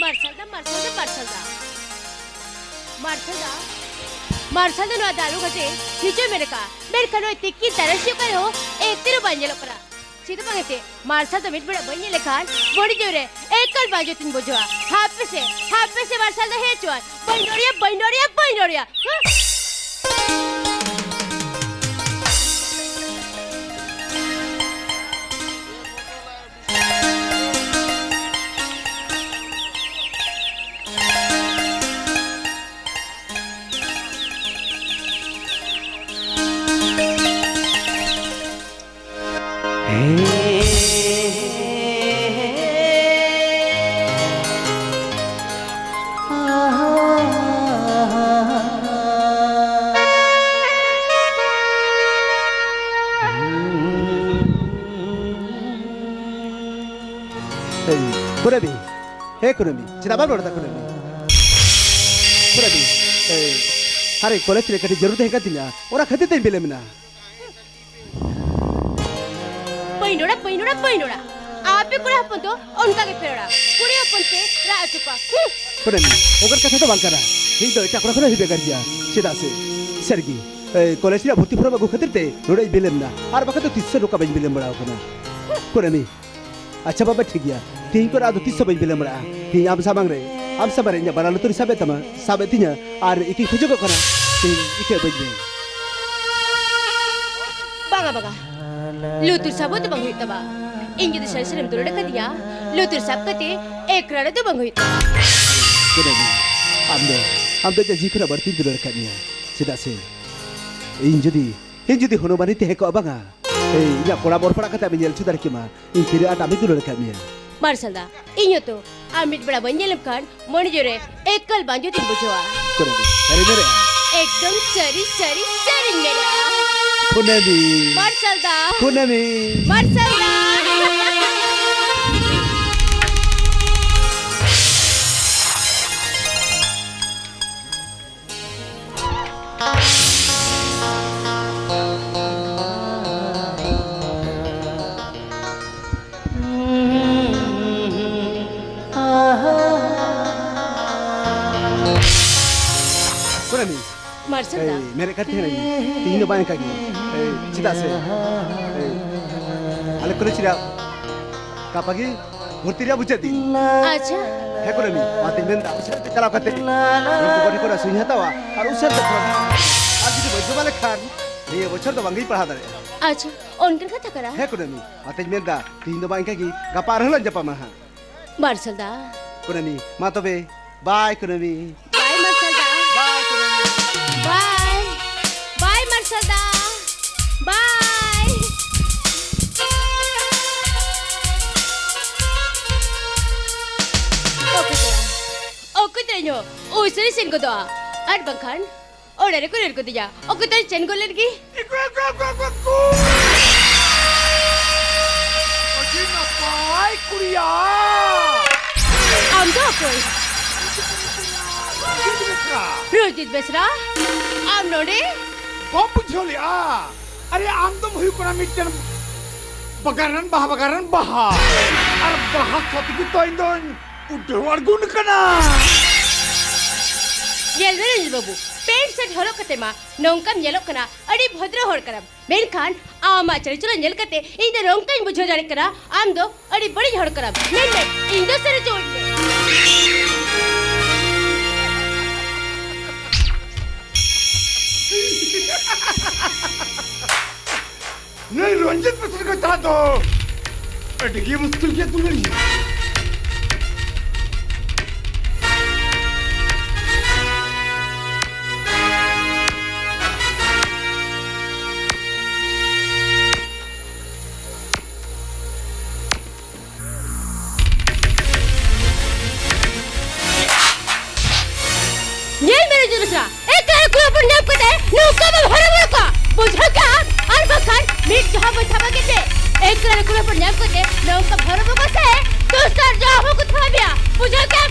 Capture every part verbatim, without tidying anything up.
ᱢᱟᱨᱥᱟᱞ ᱫᱟ, ᱢᱟᱨᱥᱟᱞ ᱫᱟ, ᱢᱟᱨᱥᱟᱞ ᱫᱟ᱾ ᱢᱟᱨᱥᱟᱞ ᱫᱟ᱾ ᱢᱟᱨᱥᱟᱞ ᱫᱟ ᱱᱚᱣᱟ ᱫᱟᱞᱩ ᱜᱷᱟᱴᱮ ᱦᱤᱡᱩᱜ ᱢᱮᱱ ᱟᱠᱟᱫᱼᱟ, ᱢᱮᱱᱠᱷᱟᱱ ᱱᱚᱜᱼᱚᱭ ᱛᱤᱠᱤᱱ ᱛᱟᱨᱟᱥᱤᱧ ᱠᱟᱱ ᱨᱮᱦᱚᱸ ᱮᱱᱛᱮ ᱨᱮᱦᱚᱸ ᱵᱟᱭ ᱧᱮᱞᱚᱜ ᱠᱟᱱᱟ᱾ ᱪᱮᱫ ᱦᱚᱸ ᱵᱟᱝ ᱮᱱᱛᱮ, ᱢᱟᱨᱥᱟᱞ ᱫᱟ ᱢᱤᱫ ᱵᱮᱲᱟ ᱵᱟᱹᱧ ᱧᱮᱞ ᱞᱮᱠᱷᱟᱱ ᱵᱚᱰᱤ ᱡᱳᱨ ᱨᱮ ᱮᱠᱟᱞ ᱵᱟᱝ ᱡᱩᱛᱤᱧ ᱵᱩᱡᱷᱟᱹᱣᱟ᱾ ᱦᱟᱯᱮ ᱥᱮ, ᱦᱟᱯᱮ ᱥᱮ ᱢᱟᱨᱥᱟᱞ ᱫᱟ ᱦᱮᱡ ᱦᱚᱪᱚᱣᱟᱱ᱾ ᱵᱟᱹᱧ ᱨᱚᱲᱮᱭᱟ, ᱵᱟᱹᱧ ᱨᱚᱲᱮᱭᱟ, ᱵᱟᱹᱧ ᱨᱚᱲᱮᱭᱟ᱾ ᱦᱩᱸ᱾ ᱠᱩᱱᱟᱹᱢᱤ, ᱦᱮ ᱠᱩᱱᱟᱹᱢᱤ, ᱪᱮᱫᱟᱜ ᱵᱟᱢ ᱨᱚᱲ ᱮᱫᱟ ᱠᱩᱱᱟᱹᱢᱤ? ᱠᱩᱱᱟᱹᱢᱤ, ᱮᱭ, ᱟᱨᱮ, ᱠᱚᱞᱮᱡᱽ ᱨᱮ ᱠᱟᱹᱴᱤᱡ ᱡᱟᱹᱨᱩᱲ ᱛᱟᱦᱮᱸ ᱠᱟᱱ ᱛᱤᱧᱟ, ᱚᱱᱟ ᱠᱷᱟᱹᱛᱤᱨ ᱛᱮᱧ ᱵᱤᱞᱚᱢ ᱮᱱᱟ᱾ ᱯᱟᱹᱭᱱᱚᱲᱟ, ᱯᱟᱹᱭᱱᱚᱲᱟ, ᱯᱟᱹᱭᱱᱚᱲᱟ᱾ ᱟᱯᱮ ᱠᱚᱲᱟ ᱦᱚᱯᱚᱱ ᱫᱚ ᱚᱱᱠᱟ ᱜᱮ ᱯᱮ ᱨᱚᱲᱟ᱾ ᱠᱩᱲᱤ ᱦᱚᱯᱚᱱ ᱯᱮ ᱨᱟᱜ ᱦᱚᱪᱚ ᱠᱚᱣᱟ᱾ ᱦᱩᱸ᱾ ᱠᱩᱱᱟᱹᱢᱤ, ᱚᱱᱠᱟᱱ ᱠᱟᱛᱷᱟ ᱫᱚ ᱵᱟᱝ ᱠᱟᱱᱟ᱾ ᱤᱧ ᱫᱚ ᱮᱴᱟᱜ ᱠᱚᱲᱟ ᱠᱷᱚᱱᱟᱜ ᱦᱚᱸ ᱵᱷᱮᱜᱟᱨ ᱜᱮᱭᱟ᱾ ᱪᱮᱫᱟᱜ ᱥᱮ, ᱥᱟᱹᱨᱤᱜᱮ, ᱮ, ᱠᱚᱞᱮᱡᱽ ᱨᱮᱭᱟᱜ ᱵᱷᱚᱨᱛᱤ ᱯᱷᱚᱨᱢ ᱟᱹᱜᱩ ᱠᱷᱟᱹᱛᱤᱨ ᱛᱮ ᱱᱚᱰᱮᱧ ᱵᱤᱞᱚᱢ ᱮᱱᱟ᱾ ᱟᱨ ᱵᱟᱠᱷᱟᱱ ᱫᱚ ᱛᱤᱥ ᱦᱚᱸ ᱱᱚᱝᱠᱟ ᱵᱟᱹᱧ ᱵᱤᱞᱚᱢ ᱵᱟᱲᱟ ᱟᱠᱟᱱᱟ᱾ ᱠᱩᱱᱟᱹᱢᱤ, ᱟᱪᱪᱷᱟ ᱵᱟᱵᱟ, ᱴᱷᱤᱠ ᱜᱮᱭᱟ, ᱛᱤᱦᱤᱧ ᱠᱷᱚᱱ ᱟᱫᱚ ᱛᱤᱥ ᱦᱚᱸ ᱵᱟᱹᱧ ᱵᱤᱞᱚᱢ ᱵᱟᱲᱟᱜᱼᱟ᱾ ᱛᱤᱦᱤᱧ ᱟᱢ ᱥᱟᱢᱟᱝ ᱨᱮ, ᱟᱢ ᱥᱟᱢᱟᱝ ᱨᱮ ᱤᱧᱟᱹᱜ ᱵᱟᱱᱟᱨ ᱞᱩᱛᱩᱨᱤᱧ ᱥᱟᱵᱮᱫ ᱛᱟᱢᱟ, ᱥᱟᱵᱮᱫ ᱛᱤᱧᱟ, ᱟᱨ ᱤᱠᱟᱹᱧ ᱠᱷᱚᱡᱚᱜᱚᱜ ᱠᱟᱱᱟ, ᱛᱤᱦᱤᱧ ᱤᱠᱟᱹ ᱤᱢᱟᱹᱧ ᱢᱮ᱾ ᱵᱟᱝᱟ, ᱵᱟᱝᱟ, ᱞᱩᱛᱩᱨ ᱥᱟᱵᱚᱜ ᱫᱚ ᱵᱟᱝ ᱦᱩᱭᱩᱜ ᱛᱟᱢᱟ᱾ ᱤᱧ ᱡᱩᱫᱤ ᱥᱟᱹᱨᱤ ᱥᱟᱹᱨᱤᱢ ᱫᱩᱞᱟᱹᱲ ᱟᱠᱟᱫᱤᱧᱟ, ᱞᱩᱛᱩᱨ ᱥᱟᱵ ᱠᱟᱛᱮ ᱮᱠᱨᱟᱲ ᱫᱚ ᱵᱟᱝ ᱦᱩᱭᱩᱜ ᱛᱟᱢᱟ᱾ ᱠᱩᱱᱟᱹᱢᱤ, ᱟᱢ ᱫᱚ, ᱟᱢ ᱫᱚ ᱤᱧᱟᱹᱜ ᱡᱤᱣᱤ ᱠᱷᱚᱱᱟᱜ ᱵᱟᱹᱲᱛᱤᱧ ᱫᱩᱞᱟᱹᱲ ᱟᱠᱟᱫ ᱢᱮᱭᱟ᱾ ᱪᱮᱫᱟᱜ ᱥᱮ ᱤᱧ ᱡᱩᱫᱤ, ᱤᱧ ᱡᱩᱫᱤ ᱦᱚᱱᱩᱢᱟᱱᱤᱧ ᱛᱟᱦᱮᱸ ᱠᱚᱜᱼᱟ ᱵᱟᱝᱟ, ᱮᱭ, ᱤᱧᱟᱹᱜ ᱠᱚᱲᱟᱢ ᱚᱨ ᱯᱟᱲᱟᱜ ᱠᱟᱛᱮ ᱟᱢᱤᱧ ᱧᱮᱞ ᱦᱚᱪᱚ ᱫᱟᱲᱮ ᱠᱮᱢᱟ᱾ ᱤᱧ ᱛᱤᱱᱟᱹᱜ ᱟᱸᱴ ᱟᱢᱤᱧ ᱫᱩᱞᱟᱹᱲ ᱟᱠᱟᱫ ᱢᱮᱭᱟ᱾ ᱢᱟᱨᱥᱟᱞ ᱫᱟ, ᱤᱧ ᱦᱚᱸᱛᱚ ᱟᱢ ᱢᱤᱫ ᱵᱮᱲᱟ ᱵᱟᱹᱧ ᱧᱮᱞ ᱞᱮᱢ ᱠᱷᱟᱱ ᱢᱚᱱᱮ ᱡᱤᱣᱤ ᱨᱮ ᱮᱠᱟᱞ ᱵᱟᱝ ᱡᱩᱛᱤᱧ ᱵᱩᱡᱷᱟᱹᱣᱟ᱾ ᱠᱩᱱᱟᱹᱢᱤ, ᱥᱟᱹᱨᱤ ᱢᱮᱱᱮᱫᱼᱟ? ᱮᱠᱫᱚᱢ ᱥᱟᱹᱨᱤ, ᱥᱟᱹᱨᱤ, ᱥᱟᱹᱨᱤᱧ ᱢᱮᱱᱮᱫᱼᱟ᱾ ᱠᱩᱱᱟᱹᱢᱤ᱾ ᱢᱟᱨᱥᱟᱞ ᱫᱟ᱾ ᱠᱩᱱᱟᱹᱢᱤ᱾ ᱢᱟᱨᱥᱟᱞ ᱫᱟ᱾ ᱠᱩᱱᱟᱹᱢᱤ᱾ ᱢᱟᱨᱥᱟᱞ ᱫᱟ᱾ ᱮᱭ, ᱢᱮᱱᱮᱫ ᱠᱟᱱ ᱛᱟᱦᱮᱱᱟᱹᱧ, ᱛᱤᱦᱤᱧ ᱫᱚ ᱵᱟᱝ ᱮᱱᱠᱟ ᱜᱮ᱾ ᱮᱭ, ᱪᱮᱫᱟᱜ ᱥᱮ, ᱮᱭ, ᱟᱞᱮ ᱠᱚᱞᱮᱡᱽ ᱨᱮᱭᱟᱜ ᱜᱟᱯᱟ ᱜᱮ ᱵᱷᱚᱨᱛᱤ ᱨᱮᱭᱟᱜ ᱢᱩᱪᱟᱹᱫ ᱫᱤᱱ᱾ ᱟᱪᱪᱷᱟ᱾ ᱦᱮᱸ ᱠᱩᱱᱟᱹᱢᱤ, ᱚᱱᱟᱛᱤᱧ ᱢᱮᱱᱫᱟ, ᱩᱥᱟᱹᱨᱟ ᱛᱮ ᱪᱟᱞᱟᱣ ᱠᱟᱛᱮ ᱩᱱᱠᱩ ᱠᱚ ᱴᱷᱮᱱ ᱠᱷᱚᱱᱟᱜ ᱥᱩᱭᱤᱧ ᱦᱟᱛᱟᱣᱟ ᱟᱨ ᱩᱥᱟᱹᱨᱟ ᱛᱮ ᱯᱷᱚᱨᱢ᱾ ᱟᱨ ᱡᱩᱫᱤ ᱵᱟᱹᱧ ᱡᱚᱢᱟ ᱞᱮᱠᱷᱟᱱ ᱱᱤᱭᱟᱹ ᱵᱚᱪᱷᱚᱨ ᱫᱚ ᱵᱟᱝ ᱜᱤᱧ ᱯᱟᱲᱦᱟᱣ ᱫᱟᱲᱮᱭᱟᱜᱼᱟ᱾ ᱟᱪᱪᱷᱟ, ᱚᱱᱠᱟᱱ ᱠᱟᱛᱷᱟ ᱠᱟᱱᱟ? ᱦᱮᱸ ᱠᱩᱱᱟᱹᱢᱤ, ᱚᱱᱟᱛᱤᱧ ᱢᱮᱱᱫᱟ, ᱛᱤᱦᱤᱧ ᱫᱚ ᱵᱟᱝ, ᱤᱱᱠᱟ ᱜᱮ, ᱜᱟᱯᱟ ᱟᱨᱦᱚᱸ ᱞᱟᱝ ᱧᱟᱯᱟᱢᱟ ᱦᱟᱸᱜ᱾ ᱢᱟᱨᱥᱟᱞ ᱫᱟ᱾ ᱠᱩᱱᱟᱹᱢᱤ, ᱢᱟ ᱛᱚᱵᱮ, ᱵᱟᱭ ᱠᱩᱱᱟᱹᱢᱤ᱾ ᱵᱟᱭ ᱢᱟᱨᱥᱟᱞ ᱫᱟ᱾ ᱵᱟᱭ ᱠᱩᱱᱟᱹᱢᱤ᱾ ᱵᱟᱭ᱾ ᱵᱟᱭ ᱢᱟᱨᱥᱟᱞ ᱫᱟ᱾ ᱵᱟᱭ᱾ ᱚᱠᱚᱭ ᱛᱚᱨᱟ? ᱚᱠᱚᱭ ᱛᱚᱨᱟ ᱤᱧ ᱦᱚᱸ ᱩᱥᱟᱹᱨᱟᱧ ᱥᱮᱱ ᱜᱚᱫᱚᱜᱼᱟ᱾ ᱟᱨ ᱵᱟᱝᱠᱷᱟᱱ ᱚᱲᱟᱜ ᱨᱮᱠᱚ ᱨᱟᱹᱲ ᱜᱚᱫᱤᱧᱟ᱾ ᱚᱠᱚᱭ ᱛᱚᱨᱟᱧ ᱥᱮᱱ ᱜᱚᱫ ᱞᱮᱱ ᱜᱮ᱾ ᱟᱹᱰᱤ ᱱᱟᱯᱟᱭ ᱠᱩᱲᱤᱭᱟ᱾ ᱟᱢ ᱫᱚ ᱚᱠᱚᱭ? ᱨᱚᱧᱡᱤᱛ ᱵᱮᱥᱨᱟ, ᱟᱢ ᱱᱚᱰᱮ? ᱵᱟᱢ ᱵᱩᱡᱷᱟᱹᱣ ᱞᱮᱜᱼᱟ? ᱟᱨᱮ, ᱟᱢ ᱫᱚᱢ ᱦᱩᱭᱩᱜ ᱠᱟᱱᱟ ᱢᱤᱫᱴᱮᱱ ᱵᱟᱜᱟᱱ ᱨᱮᱱ ᱵᱟᱦᱟ, ᱵᱟᱜᱟᱱ ᱨᱮᱱ ᱵᱟᱦᱟ᱾ ᱟᱨ ᱵᱟᱦᱟ ᱥᱟᱶ ᱛᱮᱜᱮ ᱛᱚ ᱤᱧ ᱫᱚᱧ ᱩᱰᱟᱹᱣ ᱟᱬᱜᱚᱱ ᱠᱟᱱᱟ᱾ ᱧᱮᱞ ᱢᱮ ᱨᱚᱧᱡᱤᱛ ᱵᱟᱹᱵᱩ, ᱯᱮᱱᱴ ᱥᱟᱨᱴ ᱦᱚᱨᱚᱜ ᱠᱟᱛᱮ ᱢᱟ ᱱᱚᱝᱠᱟᱢ ᱧᱮᱞᱚᱜ ᱠᱟᱱᱟ, ᱟᱹᱰᱤ ᱵᱷᱚᱫᱨᱚ ᱦᱚᱲ ᱠᱟᱱᱟᱢ᱾ ᱢᱮᱱᱠᱷᱟᱱ ᱟᱢᱟᱜ ᱪᱟᱹᱨᱤᱪᱚᱨᱚ ᱧᱮᱞ ᱠᱟᱛᱮ ᱤᱧ ᱫᱚ ᱱᱚᱝᱠᱟᱧ ᱵᱩᱡᱷᱟᱹᱣ ᱫᱟᱲᱮᱭᱟᱜ ᱠᱟᱱᱟ, ᱟᱢ ᱫᱚ ᱟᱹᱰᱤ ᱵᱟᱹᱲᱤᱡ ᱦᱚᱲ ᱠᱟᱱᱟᱢ᱾ ᱢᱮᱱ ᱢᱮ, ᱤᱧ ᱫᱚ ᱥᱟᱹᱨᱤ ᱦᱚᱪᱚᱣᱟᱹᱧ ᱢᱮ᱾ ᱱᱩᱭ ᱨᱚᱧᱡᱤᱛ ᱵᱮᱥᱨᱟ ᱠᱚ ᱪᱟᱞᱟᱜ ᱫᱚ ᱟᱹᱰᱤ ᱜᱮ ᱢᱩᱥᱠᱤᱞ ᱜᱮᱭᱟ ᱫᱩᱞᱟᱹᱲᱤᱭᱟᱹ᱾ ᱧᱮᱞ ᱢᱮ ᱨᱚᱧᱡᱤᱛ ᱵᱮᱥᱨᱟ, ᱮᱠᱞᱟ ᱨᱮ ᱠᱩᱲᱤ ᱦᱚᱯᱚᱱ ᱧᱟᱢ ᱠᱟᱛᱮ ᱱᱚᱝᱠᱟ ᱵᱟᱢ ᱦᱚᱨᱚᱵᱚᱨᱚ ᱠᱚᱜᱼᱟ, ᱵᱩᱡᱷᱟᱹᱣ ᱠᱮᱜᱼᱟᱢ? ᱟᱨ ᱵᱟᱠᱷᱟᱱ ᱢᱤᱫ ᱡᱟᱦᱟᱸ ᱵᱚᱱ ᱪᱷᱟᱵᱟ ᱠᱮᱫ ᱢᱮ, ᱮᱠᱞᱟ ᱨᱮ ᱠᱩᱲᱤ ᱦᱚᱯᱚᱱ ᱧᱟᱢ ᱠᱟᱛᱮ ᱱᱚᱝᱠᱟ ᱦᱚᱨᱚᱵᱚᱨᱚ ᱥᱮ ᱫᱚᱥᱟᱨ ᱡᱟᱦᱟᱸ ᱦᱚᱸ ᱠᱚ ᱛᱷᱟᱵᱟ ᱢᱮᱭᱟ, ᱵᱩᱡᱷᱟᱹᱣ ᱠᱮᱜᱼᱟᱢ?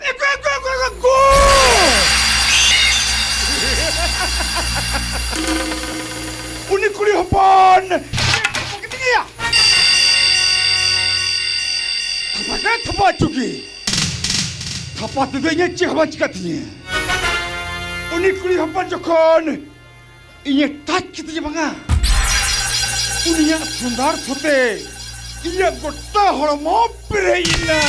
ᱮᱠᱳ, ᱮᱠᱳ, ᱮᱠᱳ, ᱮᱠᱳ, ᱜᱳ! ᱩᱱᱤ ᱠᱩᱲᱤ ᱦᱚᱯᱚᱱ ᱛᱷᱟᱯᱟ ᱠᱮᱫᱮᱭᱟ᱾ ᱛᱷᱟᱯᱟ ᱠᱮᱫ, ᱛᱷᱟᱯᱟ ᱦᱚᱪᱚ ᱜᱮ᱾ ᱛᱷᱟᱯᱟ ᱛᱮᱫᱚ ᱤᱧᱟᱹᱜ ᱪᱮᱫ ᱦᱚᱸ ᱵᱟᱝ ᱪᱤᱠᱟᱹᱜ ᱛᱤᱧᱟᱹ᱾ ᱩᱱᱤ ᱠᱩᱲᱤ ᱦᱚᱯᱚᱱ ᱡᱚᱠᱷᱚᱱ ᱤᱧᱮ touch ᱠᱤᱫᱤᱧᱟ ᱵᱟᱝᱟ, ᱩᱱᱤᱭᱟᱜ ᱥᱚᱸᱫᱷᱟᱲ ᱥᱚᱛᱮ ᱤᱧᱟᱹᱜ ᱜᱚᱴᱟ ᱦᱚᱲᱢᱚ ᱯᱮᱨᱮᱡ ᱮᱱᱟ᱾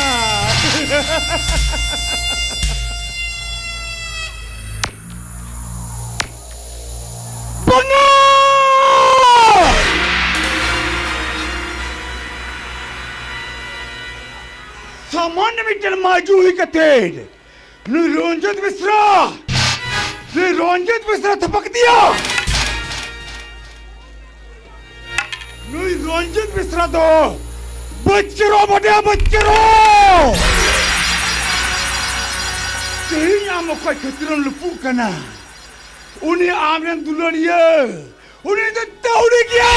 ᱵᱟᱝᱟ! ᱥᱟᱢᱟᱱ ᱢᱤᱫᱴᱮᱱ ᱢᱟᱹᱭᱡᱩ ᱦᱩᱭ ᱠᱟᱛᱮ ᱱᱩᱭ ᱨᱚᱧᱡᱤᱛ ᱵᱮᱥᱨᱟ, ᱱᱩᱭ ᱨᱚᱧᱡᱤᱛ ᱵᱮᱥᱨᱟ ᱛᱷᱟᱯᱟ ᱠᱮᱫᱮᱭᱟ᱾ ᱱᱩᱭ ᱨᱚᱧᱡᱤᱛ ᱵᱮᱥᱨᱟ ᱫᱚ ᱵᱟᱹᱪᱪᱟᱹᱨᱚ ᱵᱟᱰᱟᱭᱟ, ᱵᱟᱹᱪᱪᱟᱹᱨᱚ᱾ ᱛᱮᱦᱮᱧ ᱟᱢ ᱚᱠᱚᱭ ᱠᱷᱟᱹᱛᱤᱨᱮᱢ ᱞᱩᱯᱩᱜ ᱠᱟᱱᱟ? ᱩᱱᱤ ᱟᱢᱨᱮᱱ ᱫᱩᱞᱟᱹᱲᱤᱭᱟᱹ, ᱩᱱᱤ ᱫᱚ ᱛᱟᱹᱣᱲᱤ ᱜᱮᱭᱟ᱾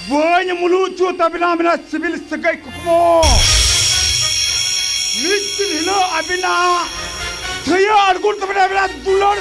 ᱵᱟᱹᱧ ᱢᱩᱞᱩᱜ ᱦᱚᱪᱚ ᱛᱟᱵᱮᱱᱟ ᱟᱵᱮᱱᱟᱜ ᱥᱤᱵᱤᱞ ᱥᱟᱹᱜᱟᱹᱭ ᱠᱩᱠᱢᱩ᱾ ᱢᱤᱫ ᱫᱤᱱ ᱦᱤᱞᱳᱜ ᱟᱵᱮᱱᱟᱜ ᱛᱷᱟᱹᱭᱟᱹ ᱟᱬᱜᱚᱱ ᱛᱟᱵᱮᱱᱟ ᱟᱵᱮᱱᱟᱜ ᱫᱩᱞᱟᱹᱲ᱾